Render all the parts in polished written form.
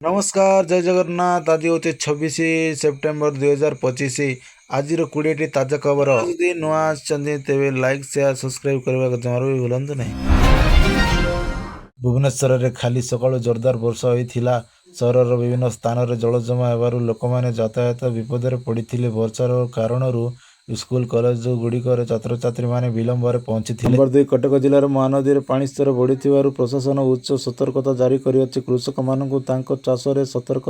ନମସ୍କାର, ଜୟ ଜଗନ୍ନାଥ। ଆଜି ହେଉଛି 26 ସେପ୍ଟେମ୍ବର 2025। ଆଜିର 20ଟି ତାଜା ଖବର। ଯଦି ନୂଆ ଆସିଛନ୍ତି, ତେବେ ଲାଇକ୍, ସେୟାର, ସବସ୍କ୍ରାଇବ୍ କରିବାକୁ ଜମାରୁ ବି ଭୁଲନ୍ତୁ ନାହିଁ। ଭୁବନେଶ୍ୱରରେ କାଲି ସକାଳୁ ଜୋରଦାର ବର୍ଷା ହୋଇଥିଲା। ସହରର ବିଭିନ୍ନ ସ୍ଥାନରେ ଜଳ ଜମା ହେବାରୁ ଲୋକମାନେ ଯାତାୟାତ ବିପଦରେ ପଡ଼ିଥିଲେ। ବର୍ଷାର କାରଣରୁ ସ୍କୁଲ, କଲେଜ ଗୁଡ଼ିକରେ ଛାତ୍ରଛାତ୍ରୀମାନେ ବିଳମ୍ବରେ ପହଞ୍ଚିଥିଲେ। ନମ୍ବର 2, କଟକ ଜିଲ୍ଲାର ମହାନଦୀରେ ପାଣି ସ୍ତର ବଢ଼ିଥିବାରୁ ପ୍ରଶାସନ ଉଚ୍ଚ ସତର୍କତା ଜାରି କରିଅଛି। କୃଷକମାନଙ୍କୁ ତାଙ୍କ ଚାଷରେ ସତର୍କ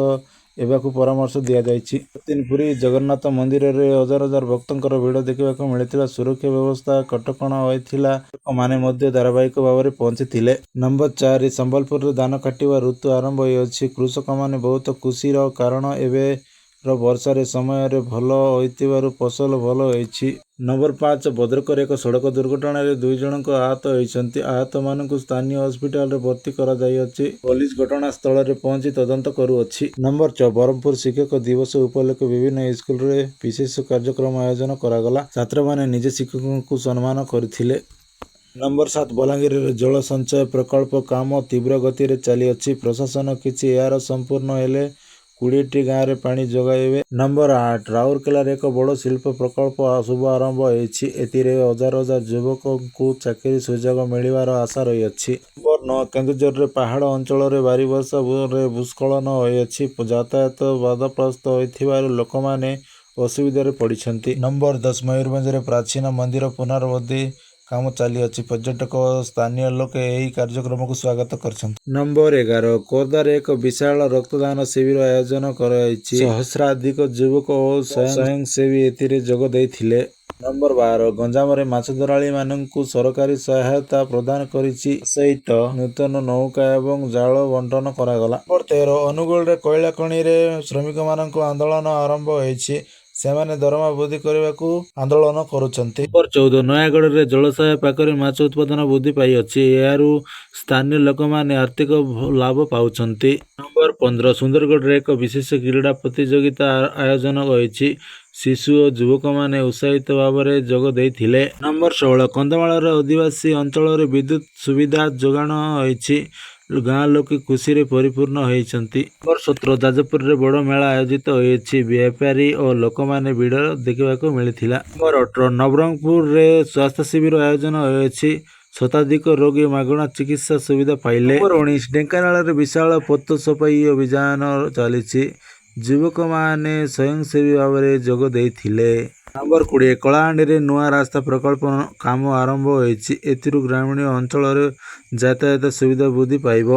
ହେବାକୁ ପରାମର୍ଶ ଦିଆଯାଇଛି। 3, ପୁରୀ ଜଗନ୍ନାଥ ମନ୍ଦିରରେ ହଜାର ହଜାର ଭକ୍ତଙ୍କର ଭିଡ଼ ଦେଖିବାକୁ ମିଳିଥିଲା। ସୁରକ୍ଷା ବ୍ୟବସ୍ଥା କଟକଣା ହୋଇଥିଲା। ଲୋକମାନେ ମଧ୍ୟ ଧାରାବାହିକ ଭାବରେ ପହଞ୍ଚିଥିଲେ। ନମ୍ବର 4, ସମ୍ବଲପୁରରେ ଧାନ କାଟିବା ଋତୁ ଆରମ୍ଭ ହୋଇଅଛି। କୃଷକମାନେ ବହୁତ ଖୁସିର, କାରଣ ଏବେର ବର୍ଷାରେ ସମୟରେ ଭଲ ହୋଇଥିବାରୁ ଫସଲ ଭଲ ହୋଇଛି। ନମ୍ବର 5, ଭଦ୍ରକରେ ଏକ ସଡ଼କ ଦୁର୍ଘଟଣାରେ ଦୁଇ ଜଣଙ୍କ ଆହତ ହୋଇଛନ୍ତି। ଆହତମାନଙ୍କୁ ସ୍ଥାନୀୟ ହସ୍ପିଟାଲରେ ଭର୍ତ୍ତି କରାଯାଇଅଛି। ପୋଲିସ ଘଟଣାସ୍ଥଳରେ ପହଞ୍ଚି ତଦନ୍ତ କରୁଅଛି। ନମ୍ବର 6, ବ୍ରହ୍ମପୁର ଶିକ୍ଷକ ଦିବସ ଉପଲକ୍ଷେ ବିଭିନ୍ନ ସ୍କୁଲରେ ବିଶେଷ କାର୍ଯ୍ୟକ୍ରମ ଆୟୋଜନ କରାଗଲା। ଛାତ୍ରମାନେ ନିଜ ଶିକ୍ଷକଙ୍କୁ ସମ୍ମାନ କରିଥିଲେ। ନମ୍ବର 7, ବଲାଙ୍ଗୀରରେ ଜଳ ସଞ୍ଚୟ ପ୍ରକଳ୍ପ କାମ ତୀବ୍ର ଗତିରେ ଚାଲିଅଛି। ପ୍ରଶାସନ କହିଛି, ଏହାର ସମ୍ପୂର୍ଣ୍ଣ ହେଲେ 20ଟି ଗାଁରେ ପାଣି ଯୋଗାଇବେ। ନମ୍ବର 8, ରାଉରକେଲାରେ ଏକ ବଡ଼ ଶିଳ୍ପ ପ୍ରକଳ୍ପ ଶୁଭ ଆରମ୍ଭ ହୋଇଛି। ଏଥିରେ ହଜାର ହଜାର ଯୁବକଙ୍କୁ ଚାକିରି ସୁଯୋଗ ମିଳିବାର ଆଶା ରହିଅଛି। ନମ୍ବର 9, କେନ୍ଦୁଝରରେ ପାହାଡ଼ ଅଞ୍ଚଳରେ ଭାରୀ ବର୍ଷାରେ ଭୂସ୍ଖଳନ ହୋଇଅଛି। ଯାତାୟାତ ବାଧାପ୍ରାପ୍ତ ହୋଇଥିବାରୁ ଲୋକମାନେ ଅସୁବିଧାରେ ପଡ଼ିଛନ୍ତି। ନମ୍ବର 10, ମୟୂରଭଞ୍ଜରେ ପ୍ରାଚୀନ ମନ୍ଦିର ପୁନରୁଦ୍ଧାର କାମ ଚାଲିଅଛି। ପର୍ଯ୍ୟଟକ ଓ ସ୍ଥାନୀୟ ଲୋକେ ଏହି କାର୍ଯ୍ୟକ୍ରମକୁ ସ୍ୱାଗତ କରିଛନ୍ତି। ନମ୍ବର 11, ଖୋର୍ଦ୍ଧାରେ ଏକ ବିଶାଳ ରକ୍ତଦାନ ଶିବିର ଆୟୋଜନ କରାଯାଇଛି। ସହସ୍ରାଧିକ ଯୁବକ ଓ ସ୍ୱୟଂସେବୀ ଏଥିରେ ଯୋଗ ଦେଇଥିଲେ। ନମ୍ବର 12, ଗଞ୍ଜାମରେ ମାଛ ଧରାଳିମାନଙ୍କୁ ସରକାରୀ ସହାୟତା ପ୍ରଦାନ କରିଛି ସହିତ ନୂତନ ନୌକା ଏବଂ ଜାଳ ବଣ୍ଟନ କରାଗଲା। ନମ୍ବର 13, ଅନୁଗୁଳରେ କୋଇଲା ଖଣିରେ ଶ୍ରମିକମାନଙ୍କ ଆନ୍ଦୋଳନ ଆରମ୍ଭ ହୋଇଛି। ସେମାନେ ଦରମା ବୃଦ୍ଧି କରିବାକୁ ଆନ୍ଦୋଳନ କରୁଛନ୍ତି। ନମ୍ବର 14, ନୟାଗଡ଼ରେ ଜଳାଶୟ ପାଖରେ ମାଛ ଉତ୍ପାଦନ ବୃଦ୍ଧି ପାଇଅଛି। ଏହାରୁ ସ୍ଥାନୀୟ ଲୋକମାନେ ଆର୍ଥିକ ଲାଭ ପାଉଛନ୍ତି। ନମ୍ବର 15, ସୁନ୍ଦରଗଡ଼ରେ ଏକ ବିଶେଷ କ୍ରୀଡ଼ା ପ୍ରତିଯୋଗିତା ଆୟୋଜନ ହୋଇଛି। ଶିଶୁ ଓ ଯୁବକମାନେ ଉତ୍ସାହିତ ଭାବରେ ଯୋଗ ଦେଇଥିଲେ। ନମ୍ବର 16, କନ୍ଧମାଳର ଆଦିବାସୀ ଅଞ୍ଚଳରେ ବିଦ୍ୟୁତ ସୁବିଧା ଯୋଗାଣ ହୋଇଛି। ଗାଁ ଲୋକେ ଖୁସିରେ ପରିପୂର୍ଣ୍ଣ ହୋଇଛନ୍ତି। ନମ୍ବର 17, ଯାଜପୁରରେ ବଡ଼ ମେଳା ଆୟୋଜିତ ହୋଇଛି। ବେପାରୀ ଓ ଲୋକମାନେ ଭିଡ଼ ଦେଖିବାକୁ ମିଳିଥିଲା। ନମ୍ବର 18, ନବରଙ୍ଗପୁରରେ ସ୍ୱାସ୍ଥ୍ୟ ଶିବିର ଆୟୋଜନ ହୋଇଅଛି। ଶତାଧିକ ରୋଗୀ ମାଗଣା ଚିକିତ୍ସା ସୁବିଧା ପାଇଲେ। ନମ୍ବର 19, ଢେଙ୍କାନାଳରେ ବିଶାଳ ପଥ ସଫାଇ ଅଭିଯାନ ଚାଲିଛି। ଯୁବକମାନେ ସ୍ୱୟଂସେବୀ ଭାବରେ ଯୋଗ ଦେଇଥିଲେ। ନମ୍ବର 20, କଳାହାଣ୍ଡିରେ ନୂଆ ରାସ୍ତା ପ୍ରକଳ୍ପ କାମ ଆରମ୍ଭ ହୋଇଛି। ଏଥିରୁ ଗ୍ରାମୀଣ ଅଞ୍ଚଳରେ ଯାତାୟାତ ସୁବିଧା ବୃଦ୍ଧି ପାଇବ।